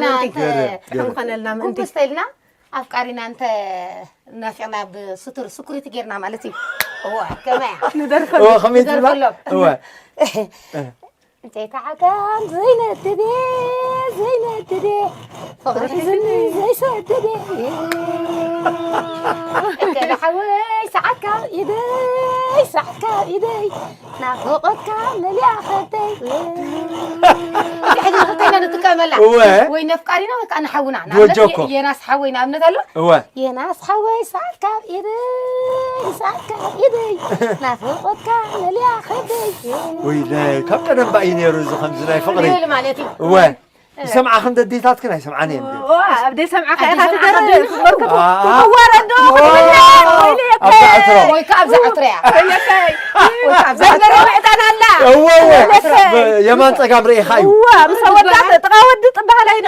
ምእንቲ ገርም፣ ገርም። ክንኾነልና ምእንቲ ጉጉስ ተይልና ኣፍቃሪና እንተ ናፊቕና ብስቱር ስኩሪቲ ጌርና ማለት እዩ። እዋ ከመያ እወ ከመይ ትብላ ንደርፈሎም። እወ እንተይተዓጋም ዘይነድድ ዘይነድድ ፍቕሪ ሒዝኒ ዘይሰድድ ከደ ሓወይ ሰዓካ ኢደይ ሰዓካ ኢደይ ናፍቆትካ መሊኣ ከብደይ ሕጂ ንክልተና ንጥቀመላ እወ ወይ ነፍቃሪና ወይ ከዓ ንሓውና ድወጆኮ። የናስ ሓወይ ንኣብነት ኣሎ እወ የናስ ሓወይ ሳት ካብ ኢደይ ሳት ካብ ኢደይ ናፍቆትካ መሊኣ ከብደይ ወይ ናይ ካብ ቀደም ባእዩ ነይሩ እዚ ከምዚ ናይ ፍቕሪ ይብል ማለት እዩ እወ ይሰምዓ ከም ደዴታትክን ኣይሰምዓን እየን ኣብ ደይ ሰምዓኻ ኢኻ ኣዲስ ትደርፍ ኣበባ ትበርኩ ኣኣ። ትዋረዶ ክትብላ ወይለ ኣብዛ ዕትሮ ወይ ከዓ ኣብዛ ዕትሮ እያ ዘበረ ምዕጣን ኣላ እወ እወ የማን ፀጋም ርኢኻ እዩ እዋ ምስ ወዳት ጥቃ ወዲ ጥባህላይ